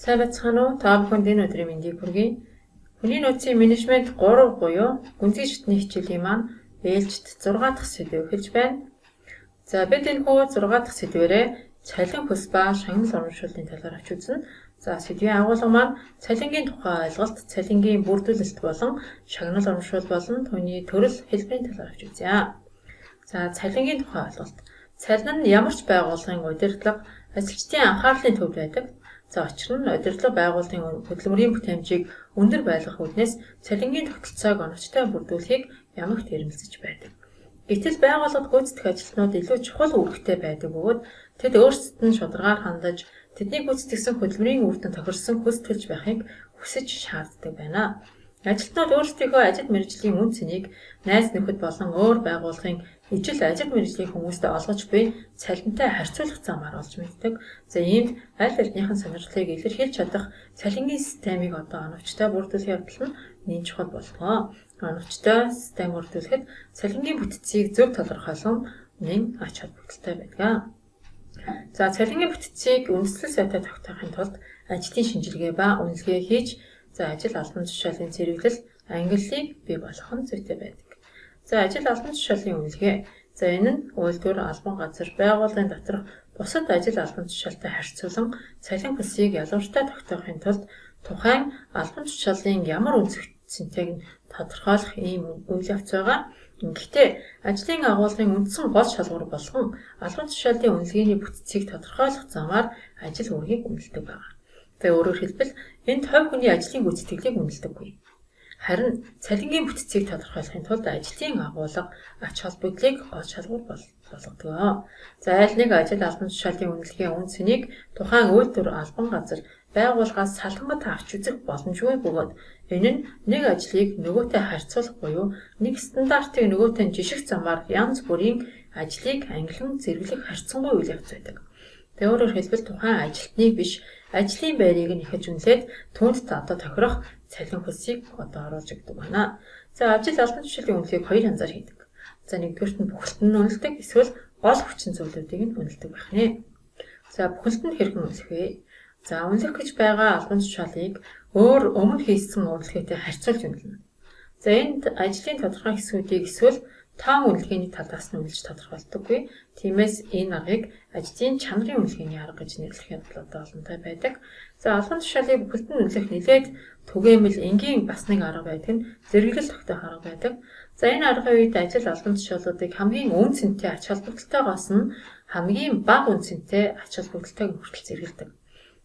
Сайн байцгаана уу? Та бүхэнд энэ өдрийн мэндийг хүргэе. Хүний нөөцийн менежмент 3 буюу гүнзгий шатны хичээлийн маань ээлжит 6 дахь сэдэв эхэлж байна. За, бид энэхүү 6 дахь сэдвээрээ цалин хөлс ба шагнал урамшууллын талаар авч үзнэ. За, сэдвийн агуулга маань цалингийн тухай ойлголт, цалингийн бүрдүүлэлт болон шагнал урамшуул болон түүний төрөл, хэлбэрийн талаар авч үзье. За, цалингийн тухай ойлголт. Цалин нь ямар ч байгууллагын удирдлага, ажилчдын анхаарлын төвд байдаг. За, учир нь удирдлага байгууллагын хөдөлмөрийн бүтээмжийг өндөр байлгах үүднээс цалингийн тогтолцоог оновчтой бүрдүүлэхийг ямагт эрмэлзэж байдаг. Гэтэл байгууллагад гүйцэтгэх ажилтнууд илүү чухал үүрэгтэй байдаг бөгөөд тэд өөрсдөд нь шударгаар хандаж, тэдний гүйцэтгэсэн хөдөлмөрийн үр дүн тохирсон хөлс төлж байхыг хүсэж шаарддаг байна. Ажилтнууд өөрсдийнхөө ажил мэргэжлийн үнэ цэнийг найз нөхөд болон өөр байгууллагын ижил ажил мэргэжлийн хүмүүст олгож буй цалинтай харьцуулах замаар олж мэддэг. За, иймд аль альных нь сонирхлыг илэрхийлж чадах цалингийн системийг одоо оновчтой бүрдүүлэх явдал нь нэн чухал болдог. Оновчтой систем бүрдүүлэхэд цалингийн бүтцийг зөв тодорхойлон нэн ач холбогдолтой байдаг. За, цалингийн бүтцийг үндэслэл сайтай тогтоохын тулд ажлын шинжилгээ ба үнэлгээ хийж, за, ажил албан тушаалын зэрэглэл, ангиллыг бий болгох нь зүйтэй байдаг. За, ажил албан тушаалын үнэлгээ. За, энэ нь үйлдвэр, албан газар, байгууллагын доторх бусад ажил албан тушаалтай харьцуулан цалин хөлсийг ялгавартай тогтоохын тулд тухайн албан тушаалын ямар үнэ цэнтэйг нь тодорхойлох ийм үйл явц байгаа. Гэхдээ ажлын агуулгын үндсэн гол шалгуур болгон албан тушаалын үнэлгээний бүтцийг тодорхойлох замаар ажил үүргийг үнэлдэг байна. Тэгээ өөрөөр хэлбэл, энд хувь хүний ажлын гүйцэтгэлийг үнэлдэггүй. Харин цалингийн бүтцийг тодорхойлохын тулд ажлын агуулга, ач холбогдлыг гол шалгуур болгодог. За, айл нэг ажил албан тушаалын үнэлгээ үнэ цэнийг тухайн үйлдвэр, албан газар, байгууллагаас салангат авч үзэх боломжгүй бөгөөд энэ нь нэг ажлыг нөгөөтэй харьцуулах буюу нэг стандартыг нөгөөтэй жиших замаар янз бүрийн ажлыг ангилан зэрэглэх харьцангуй үйл явц байдаг. Тэгээ өөрөөр хэлбэл, тухайн ажилтныг биш, ажлын байрыг нь ихэд үнэлээд түүнд одоо тохирох цалин хөлсийг одоо оруулж өгдөг байна. За, ажил албан тушаалын үнэлгээг хоёр янзаар хийдэг. За, нэгдүгээрт нь бүхэлд нь үнэлдэг, эсвэл гол хүчин зүйлүүдийг нь үнэлдэг байх нэ. За, бүхэлд нь хэрхэн үнэлэх вэ? За, үнэлэх гэж байгаа албан тушаалыг өөр өмнө хийсэн үнэлгээтэй харьцуулж үнэлнэ. За, энд ажлын тодорхой хэсгүүдийг эсвэл тоон үнэлгээний талаас нь үнэлж тодорхойлдоггүй. Тиймээс энэ аргыг ажлын чанарын үнэлгээний арга гэж нэрлэх явдал одоо олонтой байдаг. За, албан тушаалыг бүхэлд нь үнэлэх нэлээд түгээмэл, энгийн бас нэг арга байдаг нь зэрэглэл тогтоох арга байдаг. За, энэ аргын үед ажил албан тушаалуудыг хамгийн үнэ цэнтэй, ач холбогдолтойгоос нь хамгийн бага үнэ цэнтэй, ач холбогдолтойг хүртэл зэрэгэлдэг.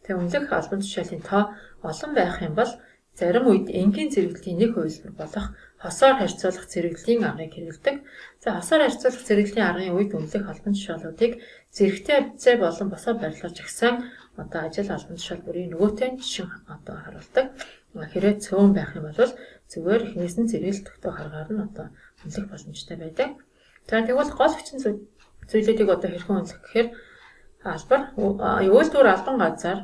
Тэгээ үнэлэх албан тушаалын тоо олон байх юм бол зарим үед энгийн зэрэглэлийн нэг хувилбар болох хосоор харьцуулах зэрэглэлийн аргыг хэрэглэдэг. За, хосоор харьцуулах зэрэглэлийн аргын үед үнэлэх албан тушаалуудыг зэрэгтэй хавьцаа болон босоо барилгаж агсан одоо ажил албан тушаал бүрийн нөгөөтэй нь жишин одоо харуулдаг. Хэрвээ цөөн байх юм бол зүгээр эхнээс нь зэрэглэл тогтоох аргаар нь одоо үнэлэх боломжтой байдаг. За, тэгвэл гол хүчин зүйлүүдийг одоо хэрхэн үнэлэх гэхээр албар үйлдвэр, албан газар,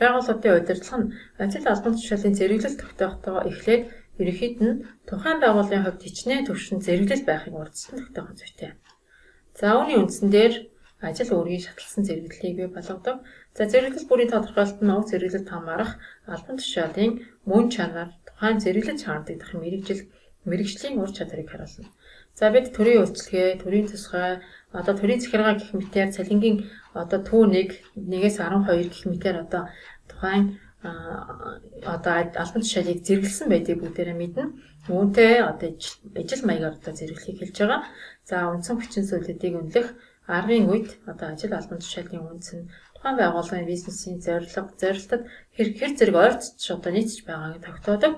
байгууллагын удирдлага нь ажил албан тушаалын зэрэглэл тогтоохтойгоо эхлээд ерөнхийд нь тухайн байгууллагын хувьд хичнээн түвшинд зэрэглэл байхыг урьдчилан тогтоох зүйтэй. За, үүний үндсэн дээр ажил үүргийг шатлсан зэрэглэлийг бий болгодог. За, зэрэглэл бүрийн тодорхойлолт нь уг зэрэглэлд хамаарах албан тушаалын мөн чанар, тухайн зэрэглэл шаардагдах мэргэжил, мэргэжлийн ур чадварыг харуулна. За, бид төрийн үйлчилгээ, төрийн тусгай, одоо төрийн захиргаа гэх мэтээр цалингийн одоо түүнийг 1-ээс 12 гэх мэтээр одоо тухайн одоо албан тушаалыг зэрэглэсэн байдгийг бүгдээрээ мэднэ. Үүнтэй одоо ижил маягаар одоо зэрэглэхийг хэлж байгаа. За, үндсэн хүчин зүйлүүдийг үнэлэх аргын үед одоо ажил албан тушаалын үнэ цэн, тухайн байгууллагын бизнесийн зорилго, зорилтод хэр хэр зэрэг ойрцож одоо нийцэж байгааг тогтоодог.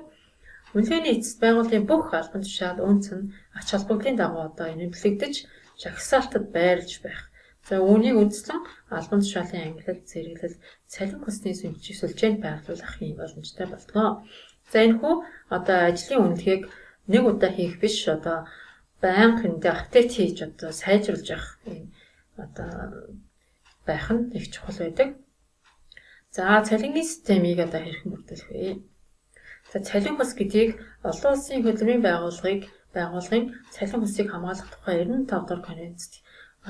Үнэлгээний эцэст байгууллагын бүх албан тушаал, үнэ цэн, ач холбогдлын дагуу одоо энэмтлэгдэж, жагсаалтад байрлаж байх. За, үүнийг үндэслэн албан тушаалын ангилал, зэрэглэл, цалин хөлсний сүлжээнд байрлуулах юм боломжтой болдог. За, энэхүү одоо ажлын үнэлгээг нэг удаа хийх биш, одоо байнга эндээ update хийж, одоо сайжруулж явах юм одоо байх нь их чухал байдаг. За, цалингийн системийг одоо хэрхэн бүрдүүлэх вэ? За, цалин хөлс гэдгийг олон улсын хөдөлмөрийн байгууллагын цалин хөлсийг хамгаалах тухай 95 дугаар конвенцэд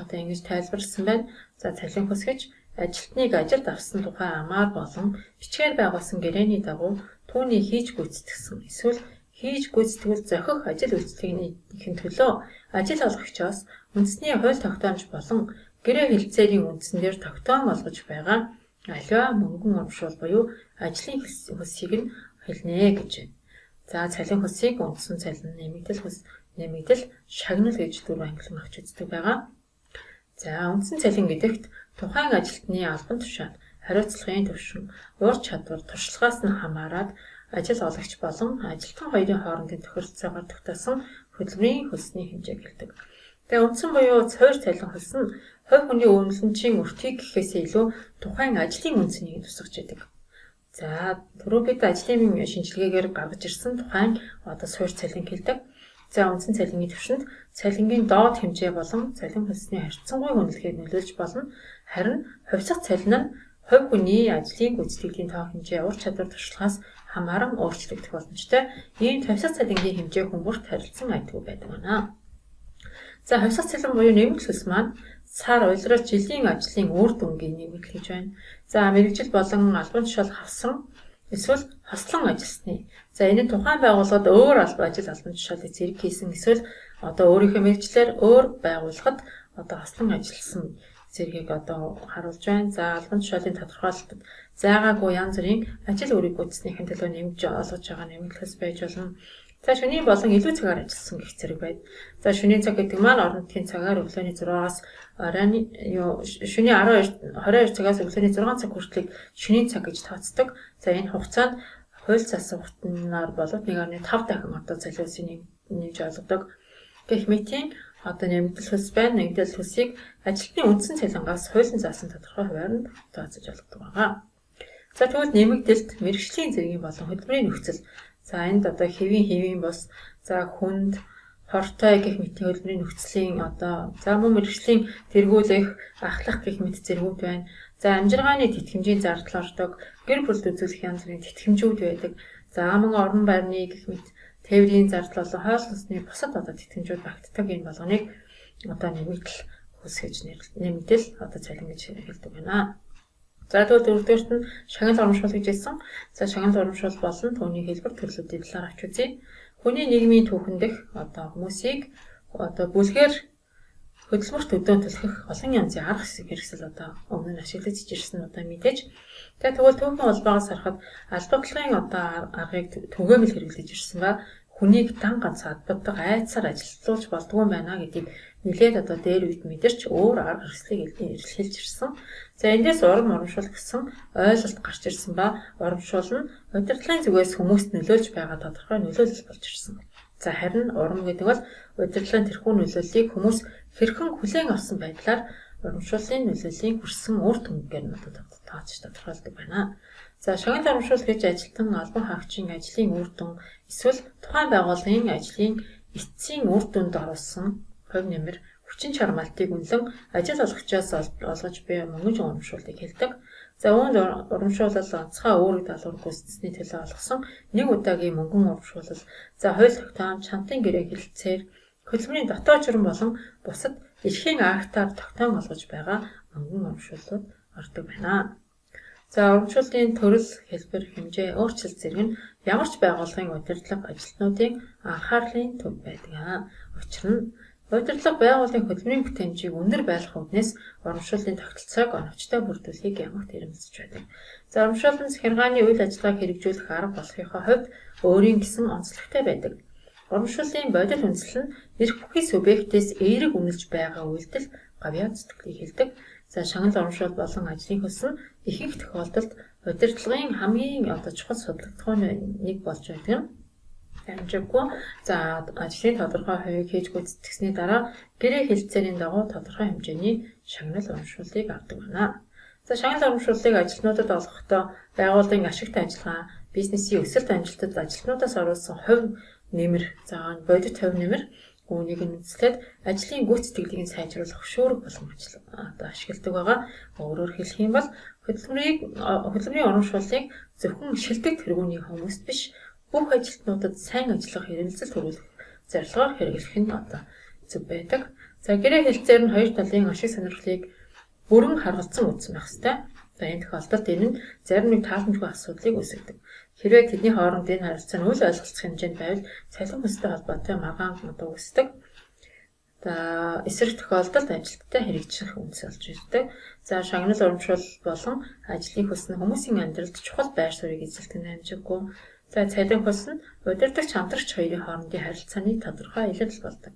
одоо ингэж тайлбарласан байна. За, цалин хөлс гэж ажилтныг ажилд авсан тухай амаар болон бичгээр байгуулсан гэрээний дагуу түүний хийж гүйцэтгэсэн эсвэл хийж гүйцэтгэвэл зохих ажил үйлчлэгийн төлөө ажил олгогчоос үндэсний хууль тогтоомж болон гэрээ хэлэлцээрийн үндсэн дээр тогтоон олгож байгаа аливаа мөнгөн урамшуул буюу ажлын хөлсийг нь хэлнэ гэж байна. За, цалин хөлсийг үндсэн цалин, нэмэгдэл хөлс, нэмэгдэл, шагнал гэж дөрвөн ангилан авч үздэг байгаа. За, үндсэн цалин гэдэгт тухайн ажилтны албан тушаал, хариуцлагын түвшин, ур чадвар, туршлагаас нь хамаарат ажил олгогч болон ажилтан хоёрын хоорондын тохиролцоогоор тогтоосон хөдөлмөрийн хөлсний хэмжээг хэлдэг. Тэгээ үндсэн буюу цойр цалин хөлс нь хувь хүний үнэлэмжийн өртгийг гэхээсээ илүү тухайн ажлын үндсэнийг тусгаж байдаг. За, түрүү бид ажлын шинжилгээгээр гаргаж ирсэн тухайн одоо суурь цалин хэлдэг. За, үндсэн цалингийн түвшинд цалингийн доод хэмжээ болон цалин хөлсний харьцангуй үнэлгээд нөлөөлж болно. Харин хувьсах цалин нь хувь хүний ажлын гүйцэтгэлийн тоо хэмжээ, ур чадвар, туршлагаас хамааран өөрчлөгдөх боломжтой. Ийм хувьсах цалингийн хэмжээ хүмүүрт харилцан адилгүй байдаг байна. За, хувьсах цалин буюу нэмэгдэл хөлс маань сар, улирал, жилийн ажлын үр дүнгийн нэмэгдэл гэж байна. За, мэргэжил болон албан тушаал хавсан эсвэл хослон ажилласны. За, энэ нь тухайн байгууллагад өөр ажил албан тушаалыг зэрэг хийсэн эсвэл одоо өөрийнхөө мэргэжлээр өөр байгууллагад одоо хослон ажилласан зэргийг одоо харуулж байна. За, албан тушаалын тодорхойлолтод заагаагүй янз бүрийн ажил үрийг гүйцэтгэснийхэн төлөө нэмж олгож байгаа нэмэгдэл хөлс байж болно. За, шөнийн болон илүү цагаар ажилласан гэх зэрэг байна. За, шөнийн цаг гэдэг маань орон нутгийн цагаар өглөөний 6-аас оройн юу шөнийн 12 22 цагаас өглөөний 6 цаг хүртэлийг шөнийн цаг гэж тооцдог. За, энэ хугацаанд хууль заасан хугацаанаар болов 1.5 дахин одоо цалин нэмж олгодог. Гэх мэтийн одоо нэмэгдэл хөлс байна. Нэмэгдэл хөлсийг ажилтны үндсэн цалингаас хуулийн заасан тодорхой хувиар нь тооцож олгодог байгаа. За, тэгвэл нэмэгдэлт мэргэжлийн зэргийн болон хөдөлмөрийн нөхцөл. За, энд одоо хэвийн бус, за хүнд, хортой гэх мэтийн хөдөлмөрийн нөхцөлийн одоо за мөн мэргэжлийн тэргүүлэх, ахлах гэх мэт зэргүүд байна. За, амжиргааны тэтгэмжийн зардал ордог, гэр бүлд үзүүлэх янз бүрийн тэтгэмжүүд байдаг. За, мөн орон байрны гэх мэт тээврийн зардал болон хоол хүнсний бусад одоо тэтгэмжүүд багтдаг. Энэ болгоныг одоо нэмэгдэл хөлс гэж нэмэгдэл одоо цалин гэж хэлдэг байна. За, тэгвэл дөрөвдүгээрт нь шагнал урамшуул гэж хэлсэн. За, шагнал урамшуул болон түүний хэлбэр төрлүүдийн талаар авч үзье. Хүний нийгмийн түүхэн дэх одоо хүмүүсийг одоо бүлгээр хөдөлмөрт өдөөн түлхэх олон янзын арга хэрэгсэл одоо өмнө нь ашиглаж ирсэн одоо мэдээж. За, тэгвэл түүхэн улбаагаас харахад албадлагын одоо аргыг түгээмэл хэрэглэж ирсэн ба хүнийг дан ганц адбаддаг айдсаар ажилтуулж болдгүй юм байна гэдгийг нэлээд одоо дээр үед мэдэрч өөр арга хэрэгслийг эрэлхийлж ирсэн. За, эндээс урам урамшуул гэсэн ойлголт гарч ирсэн ба урамшуул нь удирдлагын зүгээс хүмүүст нөлөөлж байгаа тодорхой нөлөөлөл болж ирсэн. За, харин урам гэдэг бол удирдлагын тэрхүү нөлөөллийг хүмүүс хэрхэн хүлээн авсан байдлаар урамшууллын нөлөөллийн хүрсэн үр дүнгээр нь одоо тооцож тодорхойлдог байна. За, шагнал урамшуул гэж ажилтан албан хаагчийн ажлын үр дүн эсвэл тухайн байгууллагын ажлын эцсийн үр дүнд оруулсан хувь нэмэр, хүчин чармайлтыг үнэлэн ажил олгогчоос олгож буй мөнгөн урамшууллыг хэлдэг. За, үүнд урамшуулал онцгой үүрэг даалгавар гүйцэтгэсний төлөө олгосон нэг удаагийн мөнгөн урамшуулал, за хууль тогтоомж, хамтын гэрээ хэлэлцээр, хөдөлмөрийн дотоод журам болон бусад эрхийн актаар тогтоон олгож байгаа мөнгөн урамшууллууд ордог байна. За, урамшууллын төрөл, хэлбэр, хэмжээ, өөрчлөлт зэрэг нь ямар ч байгууллагын удирдлага ажилтнуудын анхаарлын төв байдаг. Учир нь удирдлага байгууллагын хөдөлмөрийн бүтээмжийг өндөр байлгах үүднээс урамшууллын тогтолцоог оновчтой бүрдүүлэхийг ямагт эрэмбэлж байдаг. За, урамшуул нь захиргааны үйл ажиллагааг хэрэгжүүлэх арга болохынхоо хувьд өөрийн гэсэн онцлогтой байдаг. Урамшууллын бодит үндсэл нь эрх бүхий субъектээс эерэг үнэлж байгаа үйлдэл гавьяа зүтгэлийг хэлдэг. За, шагнал урамшуул болон ажлын хөлс нь ихэнх тохиолдолд удирдлагын хамгийн одоо чухал судлагдахуун нэг болж байдаг юм. Амжаагүй. За, ажлын тодорхой хувийг хийж гүйцэтгэсний дараа гэрээ хэлэлцээний дагуу тодорхой хэмжээний шагнал урамшууллыг авдаг байна. За, шагнал урамшууллыг ажилтнуудад олгохдоо байгууллагын ашигт ажиллагаа, бизнесийн өсөлт амжилтад ажилтнуудаас оруулсан хувь нэмэр, за бодит хувь нэмэр, үүнийг нь үндэслээд ажлын гүйцэтгэлийг нь сайжруулах хөшүүрэг болгон ажил одоо ашигладаг байгаа. Өөрөөр хэлэх юм бол хөдөлмөрийн урамшууллыг зөвхөн шилдэг тэргүүний хүмүүст биш, бүх ажилтнуудад сайн ажиллах эрэлзэл төрүүлэх зорилгоор хэрэглэх нь одоо зөв байдаг. За, гэрээ хэлэлцээр нь хоёр талын ашиг сонирхлыг Бүрэн харгалзан үзсэн байх ёстой. За энэ тохиолдолд энэ нь зарим нэг тааламжгүй асуудлыг үүсгэдэг. Хэрвээ тэдний хооронд энэ харилцаа нь үл ойлголцох хэмжээнд байвал цалин хөлстэй холбоотой маргаан одоо үүсдэг. За эсрэг тохиолдолд ажилттай хэрэгжих үндэс болж ирдэг. За шагнал урамшуул болон ажлын хөлс нь хүмүүсийн амьдралд чухал байр суурийг эзэлдэг нь амжиггүй. За цалин хөлс нь удирдагч хамтрагч хоёрын хоорондын харилцааны тодорхой илрэл болдог.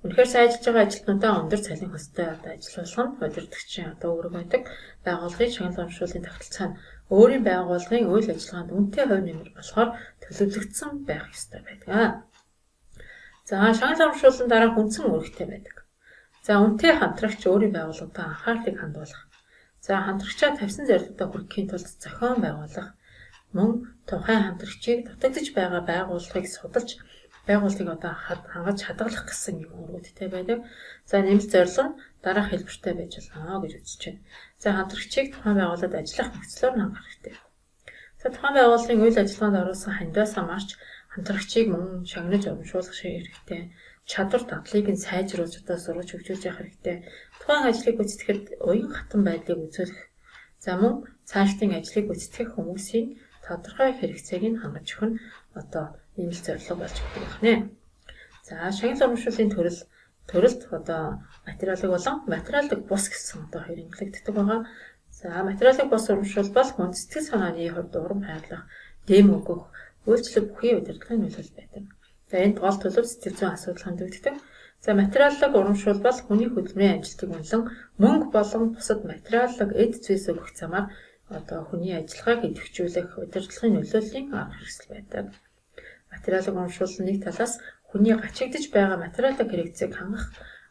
Үнэхээр сайн ажиллаж байгаа ажилтнуудаа өндөр цалин хөлстэй одоо ажиллуулах нь удирдагчийн одоо үүрэг байдаг. Байгууллагын шагнал урамшууллын тогтолцоо нь өөрийн байгууллагын үйл ажиллагаанд үнэтэй хувь нэмэр болохоор төлөвлөгдсөн байх ёстой байдаг. За шагнал урамшууллын дараа үндсэн үүрэгтэй байдаг. За үнэтэй хамтрагч өөрийн байгууллагадаа анхаарлыг хандуулах. За хамтрагчаа тавьсан зорилгодоо хүрэхийн тулд зохион байгуулах. Мөн тухайн хамтрагчийг дутагдаж байгаа байгууллагыг судалж байгууллагыг одоо хангаж хадгалах гэсэн юм үүрэгтэй байдаг. За нэмэлт зорилго нь дараах хэлбэртэй байж болно гэж үзэж байна. За хамтрагчийг тухайн байгууллагад ажиллах нөхцлөөр нь хангах хэрэгтэй. За тухайн байгууллагын үйл ажиллагаанд оруулсан хандиваас хамаарч хамтрагчийг мөн шагнаж урамшуулах хэрэгтэй. Чадвар дадлыг нь сайжруулж одоо сургаж хөгжүүлж явах хэрэгтэй. Тухайн ажлыг гүйцэтгэхэд уян хатан байдлыг үзүүлэх. За мөн цаашдын ажлыг гүйцэтгэх хүмүүсийн тодорхой хэрэгцээг нь хангаж өгөх нь одоо нэмэлт зорилго болж өгдөг байна. За шагнал урамшууллын төрөлд одоо материалыг болон материалыг бус гэсэн одоо хоёр ангилагддаг байгаа. За материалыг бус урамшуул бол хүн сэтгэл санааны хувьд урам хайрлах, дэм өгөх, үйлчлэг бүхий удирдлагын нөлөөлөл байдаг. За энд гол төлөв сэтгэл зүйн асуудал хөндөгддөг. За материаллык урамшуул бол хүний хөдөлмөрийн амжилтыг үнэлэн мөнгө болон бусад материаллык эд зүйлс өгөх замаар одоо хүний ажиллагааг идэвхжүүлэх удирдлагын нөлөөллийн арга хэрэгсэл байдаг. Материалын урамшуул нь нэг талаас хүний гачигдаж байгаа материалын хэрэгцээг хангах,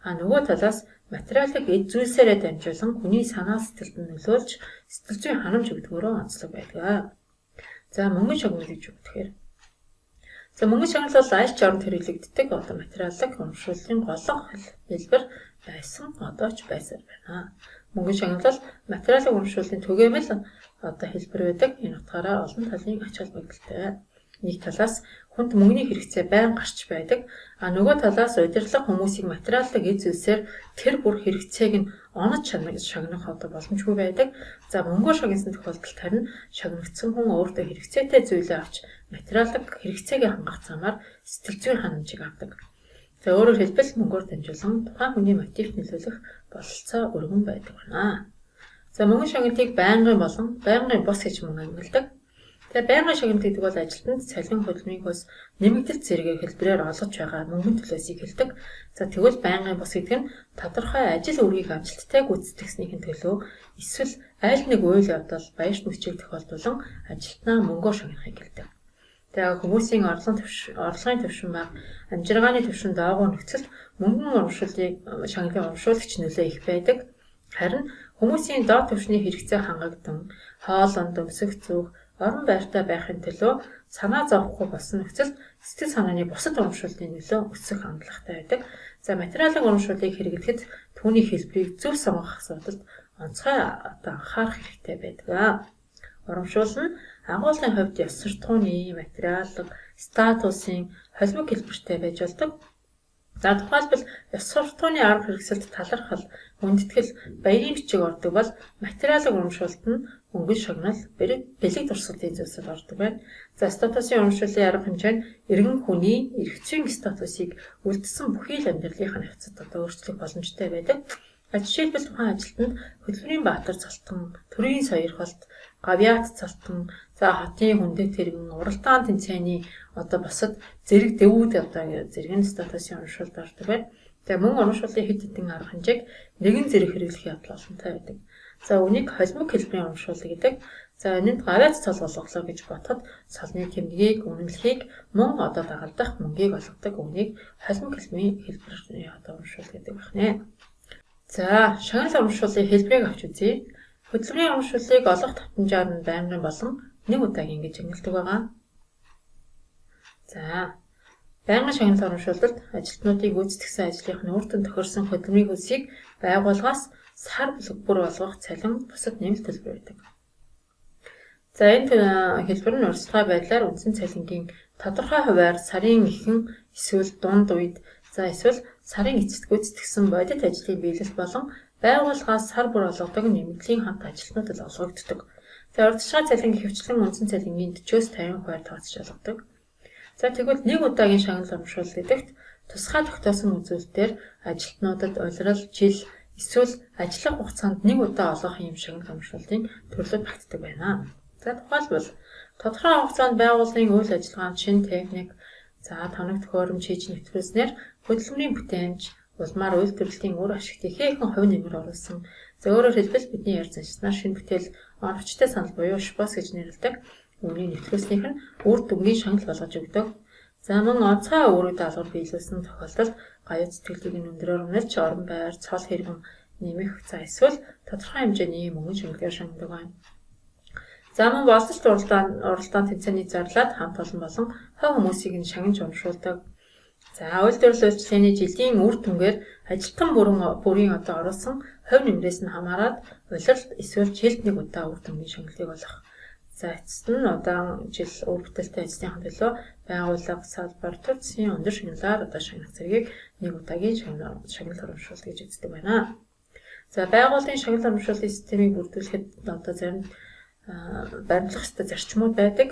а нөгөө талаас материалыг эд зүйлсээрээ дамжуулан хүний санаа сэтгэлд нөлөөлж сэтгэл зүйн ханамж өгдөгөөрөө онцлог байдаг. За мөнгөн шагнал гэж юу гэхээр за мөнгөн шагнал бол аль ч оронд хэрэглэгддэг одоо материалын урамшууллын голлох хэлбэр байсан одоо ч байсаар байна. Мөнгөн шагнал бол материалын урамшууллын түгээмэл одоо хэлбэр байдаг. Энэ утгаараа олон талын ач холбогдолтой. Нэг талаас хүнд мөнгөний хэрэгцээ байн гарч байдаг. А нөгөө талаас удирдлага хүмүүсийг материалын эд зүйлсээр тэр бүр хэрэгцээг нь онож шагнах одоо боломжгүй байдаг. За мөнгөөр шагнасан тохиолдолд харин шагнагдсан хүн өөртөө хэрэгцээтэй зүйлээ авч материалын хэрэгцээгээ хангах замаар сэтгэл зүйн ханамжийг авдаг. За өөрөөр хэлбэл мөнгөөр дамжуулан тухайн хүний мотивт нөлөөлөх бололцоо өргөн байдаг байна. За мөнгөн шагналыг байнгын болон байнгын бус гэж мөн ангилдаг. Тэгээ байнгын шагнал гэдэг бол ажилтнанд цалин хөдөлмөрийн хөлс нэмэгдэлт зэрэгээр хэлбэрээр олгож байгаа мөнгөн төлөөсийг хэлдэг. За тэгвэл байнгын бус гэдэг нь тодорхой ажил үүргийг амжилттай гүйцэтгэснийхэн төлөө эсвэл аль нэг үйл явдал баярт мөчийг тохиолдуулан ажилтнаа мөнгөөр шагнахыг хэлдэг. Тэгээ хүмүүсийн орлогын түвшин бага, амжиргааны түвшин доогуур нөхцөлд мөнгөн урамшууллыг шагналын урамшуулагч нөлөө их байдаг. Харин хүмүүсийн доод түвшний хэрэгцээ хангагдан, хоолонд, өмсөх зүүх, орон байртай байхын төлөө санаа зовхгүй болсон нөхцөлд сэтгэл санааны бусад урамшууллын нөлөө өсөх хандлагатай байдаг. За материалын урамшууллыг хэрэглэхэд түүний хэлбэрийг зөв сонгох асуудалд онцгой одоо анхаарах хэрэгтэй байдаг. Урамшуул нь агуулгын хувьд ёс суртахууны, материалын, статусын холимог хэлбэртэй байж болдог. За тухайлбал ёс суртахууны арга хэрэгсэлд талархал, хүндэтгэл, баярын бичиг ордог бол материалын урамшуулалт нь мөнгөн шагнал, бэлэг дурсгалын зүйлсэд ордог байна. За статусын урамшууллын арга хэмжээ нь эргэн хүний эрх зүйн статусыг үлдсэн бүхий л амьдралынхаа явцад одоо өөрчлөх боломжтой байдаг. Жишээлбэл тухайн ажилтнанд хөдөлмөрийн баатар цолтон, төрийн сойрхолт, гавьяат цолтон, за хотын хүндэт тэргэн, уралдаан тэмцээний одоо бусад зэрэг дэвүүд одоо зэрэг нь статусын урамшуулалд ордог байна. Тэгээ мөн урамшууллын хэд хэдэн арга хэмжээг нэгэн зэрэг хэрэглэх явдал олонтой байдаг. За үүнийг холимог хэлбэрийн урамшуулал гэдэг. За энэнд гавьяат цол олголоо гэж бодоход цолны тэмдгийг, үнэмлэхийг мөн одоо дагалдах мөнгийг олгодог үүнийг холимог хэлбэрийн одоо урамшуулал гэдэг байна. За шагнал урамшууллын хэлбэрийг авч үзье. Хөдөлмөрийн урамшууллыг олох давтамжаар нь байнгын болон нэг удаагийн гэж ангилдаг байгаа. За байнгын шагнал урамшуулалд ажилтнуудыг гүйцэтгэсэн ажлынх нь үр дүн тохирсон хөдөлмөрийн хөлсийг байгууллагаас сар бүр болгох цалин бусад нэмэлт төлбөр байдаг. За энэ хэлбэр нь урьдчилгаа байдлаар үндсэн цалингийн тодорхой хувиар сарын ихэнх эсвэл дунд үед за эсвэл сарын эцэст гүйцэтгэсэн бодит ажлын биелэл болон Байгууллагаас сар бүр олгодог нэмэгдлийн хамт ажилтнуудад олгогддог. За урьдчилгаа цалин ихэвчлэн үндсэн цалингийн 40-оос 50% тооцож олгодог. За тэгвэл нэг удаагийн шагнал урамшуул гэдэгт тусгай тогтоосон үзүүлэлтээр ажилтнуудад улирал, жил эсвэл ажиллах хугацаанд нэг удаа олгох ийм шагнал урамшууллын төрлүүд багтдаг байна. За тухайлбал тодорхой хугацаанд байгууллагын үйл ажиллагаанд шинэ техник, за тоног төхөөрөмж хийж нэвтрүүлснээр хөдөлмөрийн бүтээмж, улмаар үйлдвэрлэлийн үр ашигт ихээхэн хувь нэмэр оруулсан. За өөрөөр хэлбэл бидний ярьж заншсанаар шинэ бүтээл оновчтой санал буюу ШБОС гэж нэрлэдэг. Үүнийг нэвтрүүлснийх нь үр дүнгийн шагнал болгож өгдөг. За мөн онцгой үүрэг даалгавар биелүүлсэн тохиолдолд гаюу сэтгэлийг нь өндрөөр үнэлж орон байр, цол хэрэгэн нэмэх, за эсвэл тодорхой хэмжээний мөнгөн шагналаар шагнадаг байна. За мөн болцолт уралдаан тэмцээний зарлаад хамт олон болон хувь хүмүүсийг нь шагнаж урамшуулдаг. За үйлдвэрлэл үйлчилгээний жилийн үр дүнгээр ажилтан бүрийн одоо оруулсан хувь нэмрээс нь хамаарат улиралд эсвэл жилд нэг удаа үр дүнгийн шагналыг олох. За эцэст нь удаан жил үр бүтээлтэй ажилласныхаа төлөө байгууллага, салбар, төр засгийн өндөр шагналаар одоо шагнах зэргийг нэг удаагийн шагнал урамшуулал гэж үздэг байна. За байгууллагын шагнал урамшууллын системийг бүрдүүлэхэд одоо зарим баримтлах ёстой зарчмууд байдаг.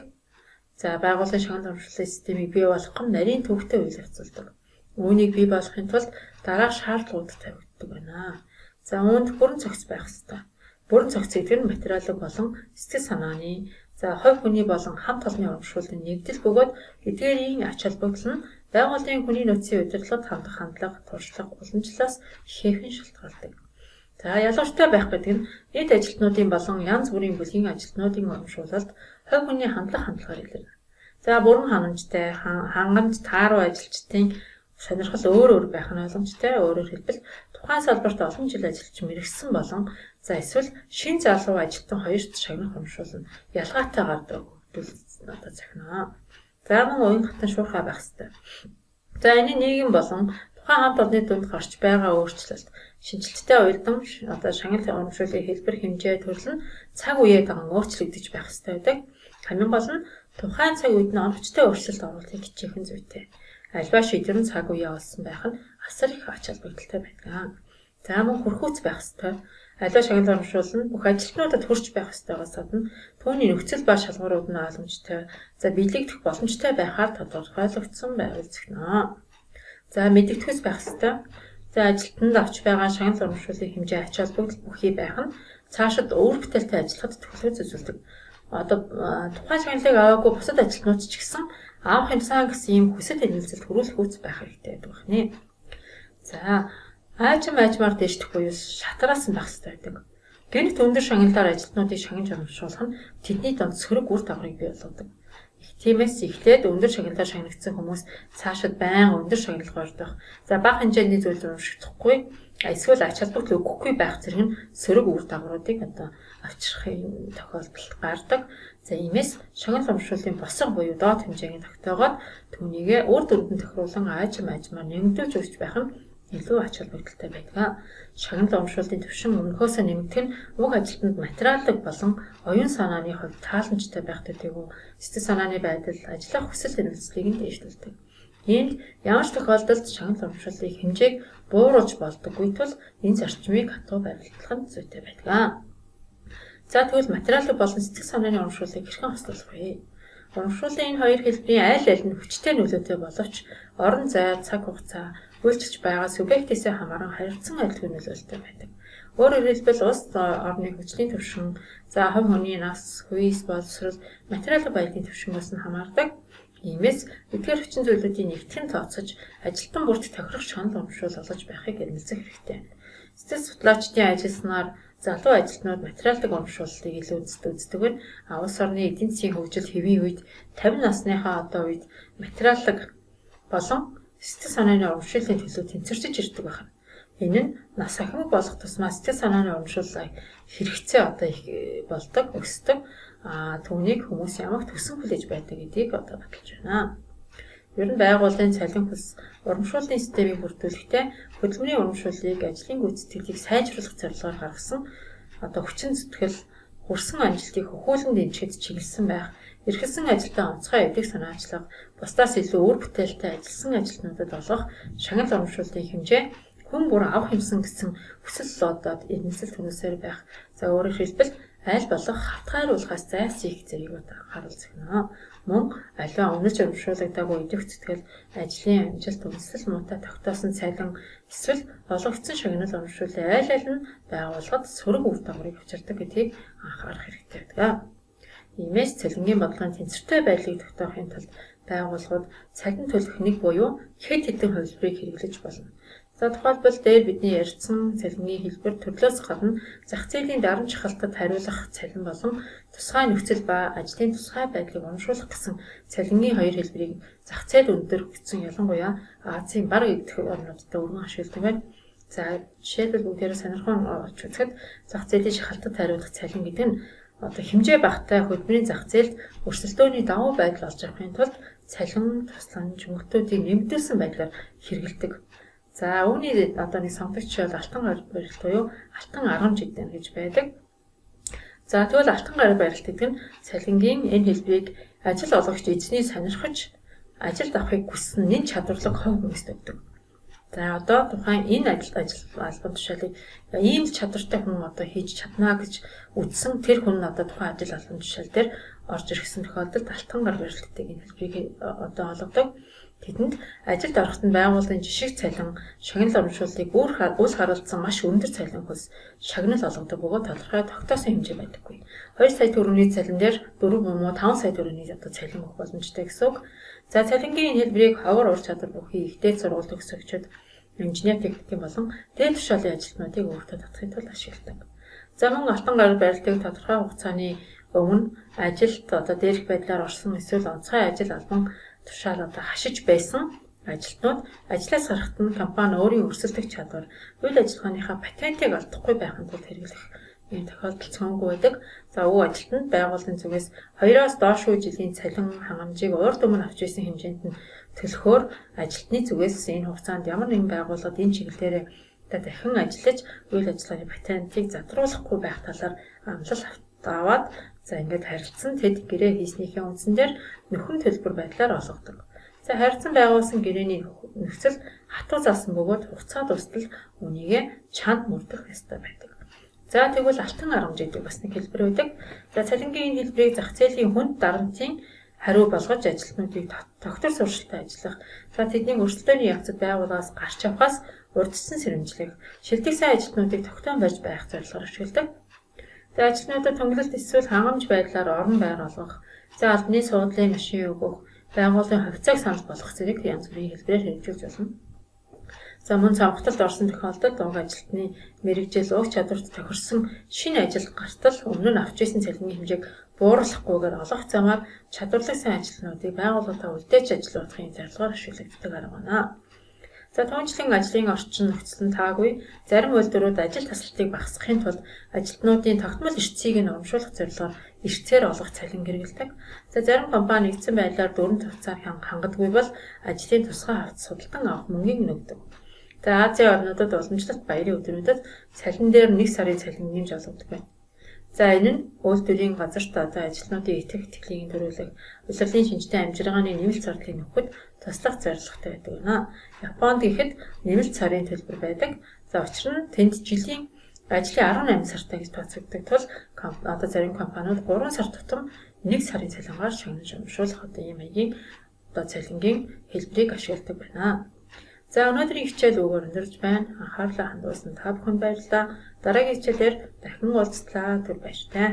За байгууллагын шагнал урамшууллын системийг бий болгох нь нарийн төвөгтэй үйл явц болдог. Үүнийг бий болгохын тулд дараах шаардлагууд тавигддаг байна. За үүнд бүрэн цогц байх ёстой. Бүрэн цогц гэдэг нь материалын болон сэтгэл санааны, за хувь хүний болон хамт олонны урамшууллын нэгдэл бөгөөд эдгээрийн ач холбогдол нь байгууллагын хүний нөөцийн удирдлагад хандах хандлага, туршлага, уламжлалаас ихээхэн шалтгаалдаг. За ялгартай байх гэдэг нь нийт ажилтнуудын болон янз бүрийн бүлгийн ажилтнуудын урамшуулалд хувь хүний хандлага хандлагаар илэрнэ. За бүрэн ханамжтай, хангамж тааруу ажилчдын сонирхол өөр өөр байх нь ойлгомжтой. Өөрөөр хэлбэл тухайн салбарт олон жил ажиллаж мэргэсэн болон за эсвэл шинэ залуу ажилтан хоёрт шагнах урамшуулна ялгаатай гардаг өгөгдөл одоо захина. За мөн уян хатан шуурхай байх ёстой. За энэ нийгэм болон тухайн хамт олонны дунд гарч байгаа өөрчлөлт, шинэчлэлттэй уялдан одоо шагнал урамшууллын хэлбэр, хэмжээ, төрөл нь цаг үеэ даган өөрчлөгдөж байх ёстой байдаг. Хамгийн гол нь тухайн цаг үед нь оновчтой өөрчлөлт оруулахыг хичээх нь зүйтэй. Альва шийдвэр нь цаг үеэ олсон байх нь асар их ач холбогдолтой байдаг. За мөн хүрхүүц байх ёстой. Аливаа шагнал урамшуул нь бүх ажилтнуудад хүрч байх ёстойгоос гадна түүний нөхцөл ба шалгуурууд нь ойлгомжтой, за биелэгдэх боломжтой байхаар тодорхойлогдсон байвал зохино. За мэдэгдэхүйц байх ёстой. За ажилтнанд авч байгаа шагнал урамшууллын хэмжээ ач холбогдол бүхий байх нь цаашид үр бүтээлтэй ажиллахад төлөвлөгөө үзүүлдэг. Одоо тухайн шагналыг аваагүй бусад ажилтнууд ч гэсэн авах юмсан гэсэн ийм хүсэл эрмэлзэл төрүүлэх үүс байх хэрэгтэй байдаг байна. За аажим аажмаар дээшлэх буюу шатраас нь байх хэрэгтэй байдаг. Гэнэт өндөр шагналаар ажилтнуудыг шагнаж урамшуулах нь тэдний дунд сөрөг үр дагаврыг бий болгодог. Тиймээс эхлээд өндөр шагналаар шагнагдсан хүмүүс цаашид байнга өндөр шагнал гордох, за бага хэмжээний зүйл урамшигдахгүй, эсвэл ач холбогдол өгөхгүй байх зэрэг нь сөрөг үр дагавруудыг одоо авчрахын тохиолдол гардаг. За иймээс шагнал урамшууллын босго буюу доод хэмжээг нь тогтоогоод түүнийгээ үр дүнд нь тохируулан аажим аажмаар нэмэгдүүлж өгч байх нь илүү ач холбогдолтой байдаг. Шагнал урамшууллын түвшин өмнөхөөсөө нэмэгдэх нь уг ажилтнанд материалын болон оюун санааны хувьд тааламжтай байх төдийгүй сэтгэл санааны байдал, ажиллах хүсэл эрмэлзлийг нь дээшлүүлдэг. Иймд ямар ч тохиолдолд шагнал урамшууллын хэмжээг бууруулж болдоггүй тул энэ зарчмыг хатуу баримтлах нь зүйтэй байдаг. За тэгвэл материалын болон сэтгэл санааны урамшууллыг хэрхэн хослуулах вэ? Урамшууллын энэ хоёр хэлбэрийн аль аль нь хүчтэй нөлөөтэй боловч орон зай, цаг хугацаа, үйлчилж байгаа субъектээсээ хамааран харилцан адилгүй нөлөөлөлтэй байдаг. Өөрөөр хэлбэл улс орны хөгжлийн түвшин, за хувь хүний нас, хүйс, боловсрол, материалын баялагын түвшингөөс нь хамаардаг. Иймээс эдгээр хүчин зүйлүүдийн нэгтгэн тооцож ажилтан бүрт тохирох шагнал урамшуул олгож байхыг эрмэлзэх хэрэгтэй. Сэтгэл судлаачдын ажилласнаар залуу ажилтнууд материалын урамшууллыг илүү үздэг байна. А улс орны эдийн засгийн хөгжил хэвийн үед 50 насныхаа одоо үед материалын болон сэтгэл санааны урамшууллын төлөө тэнцвэрчиж ирдэг байна. Энэ нь нас ахимаг болох тусмаа сэтгэл санааны урамшууллаа хэрэгцээ одоо их болдог, өсдөг. А түүнийг хүмүүс ямагт хүсэн хүлээж байдаг гэдгийг одоо баталж байна. Ер нь байгууллагын цалин хөлс урамшууллын системийг бүрдүүлэхдээ хөдөлмөрийн урамшууллыг ажлын гүйцэтгэлийг сайжруулах зорилгоор гаргасан одоо хүчин зүтгэл хүрсэн амжилтыг хөхүүлэн дэмжихэд чиглэсэн байх, эрхэлсэн ажилдаа онцгой эдэх санаачлага, бусдаас илүү үр бүтээлтэй ажилласан ажилтнуудад олгох шагнал урамшууллын хэмжээ Хүн бүр авах юмсан гэсэн хүсэл одоо эрмэлзэл төрүүлсээр байх. За, өөрөөр хэлбэл, аль болох хавтгайруулахаас зайлсхийх зэргийг одоо анхааруул зохино. Мөн аливаа үнэлж урамшуулагдаагүй идэвх зүтгэл, ажлын амжилт, үндэслэл муутай тогтоосон цалин эсвэл олгогдсон шагнал урамшууллын аль аль нь байгууллагад сөрөг үр дагаврыг авчирдаг гэдгийг анхаарах хэрэгтэй байдаг. Иймээс цалингийн бодлогын тэнцвэртэй байдлыг тогтоохын тулд байгууллагууд цалин төлөх нэг буюу хэд хэдэн хувилбарыг хэрэглэж болно. За, тухайлбал, дээр бидний ярьсан цалингийн хэлбэр төрлөөс гадна зах зээлийн дарамт шахалтад хариулах цалин болон тусгай нөхцөл ба ажлын тусгай байдлыг урамшуулах гэсэн цалингийн хоёр хэлбэрийг зах зээл өндөр хөгжсөн, ялангуяа Азийн баруун идэх орнуудад өргөн ашигладаг байна. За, жишээлбэл, бүгдээрээ сонирхон авч үзэхэд зах зээлийн шахалтад хариулах цалин гэдэг нь одоо хэмжээ багатай хөдөлмөрийн зах зээлд өрсөлдөөний давуу байдал олж авахын тулд цалин, тусламж, мөнгөтүүдийг нэмэгдүүлсэн байдлаар хэрэглэдэг. За, үүний одоо нэг сонгодог жишээ бол алтан гар барилт буюу алтан аргамж гэдэг гэж байдаг. За, тэгвэл алтан гар барилт гэдэг нь цалингийн энэ хэлбэрийг ажил олгогч эзний сонирхож ажилд авахыг хүссэн нэн чадварлаг хувь хүмүүст өгдөг. За, одоо тухайн энэ ажил албан тушаалыг ийм л чадвартай хүн одоо хийж чадна гэж үзсэн тэр хүн нь одоо тухайн ажил албан тушаал дээр орж ирсэн тохиолдолд алтан гар барилтыг энэ хэлбэрийг одоо олгодог. Тэдэнд ажилд ороход нь байгууллагын жишиг цалин, шагнал урамшууллыг үл харалдсан маш өндөр цалин хөлс шагнал олгодог бөгөөд тодорхой тогтоосон хэмжээ байдаггүй. 2 сая төгрөгийн цалин дээр 4 юм уу 5 сая төгрөгийн одоо цалин өгөх боломжтой гэсэн үг. За, цалингийн энэ хэлбэрийг ховор ур чадвар бүхий их дээд сургууль төгсөгчид, инженер техникийн болон дээд тушаалын ажилтнуудыг өөртөө татахын тулд ашигладаг. За, мөн алтан гар барилтыг тодорхой хугацааны өмнө ажилд одоо дээрх байдлаар орсон эсвэл онцгой ажил албан тушаал одоо хашиж байсан ажилтнууд ажлаас гарахад нь компани өөрийн өрсөлдөх чадвар, үйл ажиллагааныхаа патентыг алдахгүй байхын тулд хэрэглэх ийм тохиолдол цөөнгүй байдаг. За, уг ажилтнанд байгууллагын зүгээс 2-оос доошгүй жилийн цалин хангамжийг урд өмнө авч байсан хэмжээнд нь төлөхөөр ажилтны зүгээс энэ хугацаанд ямар нэгэн байгууллагад энэ чиглэлээр дахин ажиллаж үйл ажиллагааны патентыг задруулахгүй байх талаар амлал аваад, за, ингээд харилцсан тэд гэрээ хийснийхээ үндсэн дээр нөхөн төлбөр байдлаар олгодог. За, харилцан байгуулсан гэрээний нөхцөл хатуу заасан бөгөөд хугацаа дуустал үүнийгээ чанд мөрдөх ёстой байдаг. За, тэгвэл алтан аргамж гэдэг бас нэг хэлбэр байдаг. За, цалингийн энэ хэлбэрийг зах зээлийн хүнд дарамтын хариу болгож ажилтнуудыг тогтвор сурталтай ажиллах, за, тэдний өрсөлдөөний явцад байгууллагаас гарч явахаас урьдчилан сэрэмжлэх, шилдэг сайн ажилтнуудыг тогтоон барьж байх зорилгоор ашигладаг. За, ажилтнуудад тунгалт эсвэл хангамж байдлаар орон байр олгох, за, албаны суудлын машин өгөх, байгууллагын хувьцааг санал болгох зэрэг янз бүрийн хэлбэрээр хэрэгжүүлж болно. За, мөн цонхтолд орсон тохиолдолд уг ажилтны мэргэжил, уг чадварт тохирсон шинэ ажилд гартал өмнө нь авч ирсэн цалингийн хэмжээг бууруулахгүйгээр олох замаар чадварлаг сайн ажилтнуудыг байгууллагатаа үлдээж ажилуулахын зорилгоор ашиглагддаг арга байна. За, түүнчлэн ажлын орчин нөхцөл нь таагүй зарим үйлдвэрүүд ажил таслалтыг багасгахын тулд ажилтнуудын тогтмол эрсцийг нь урамшуулах зорилгоор эрсцээр олгох цалин хэрэглэдэг. За, зарим компани нэгдсэн байдлаар дүрэм хувьцаар хангадаггүй бол ажлын тусгай хавтас худалдан авах мөнгийг нөгдөг. За, Азийн орнуудад уламжлалт баярын өдрүүдэд цалин дээр 1 сарын цалин нэмж олгодог байна. За, энэ нь үйлдвэрийн газарт одоо ажилтнуудын итгэх итгэлийг төрүүлэх, улирлын шинжтэй амжиргааны нэмэлт зардлыг нөхөхөд туслах зорилготой байдаг байна. Японд гэхэд нэмэлт сарын төлбөр байдаг. За, учир нь тэнд жилийн ажлын 18 сартай гэж тооцогддог тул одоо зарим компаниуд 3 сар тутам 1 сарын цалингаар шагнаж урамшуулах одоо ийм маягийн одоо цалингийн хэлбэрийг ашигладаг байна. За, өнөөдрийн хичээл үүгээр өндөрлөж байна. Анхаарлаа хандуулсан та бүхэнд баярлалаа. Дараагийн хичээлээр дахин уулзлаа. Түр баяртай.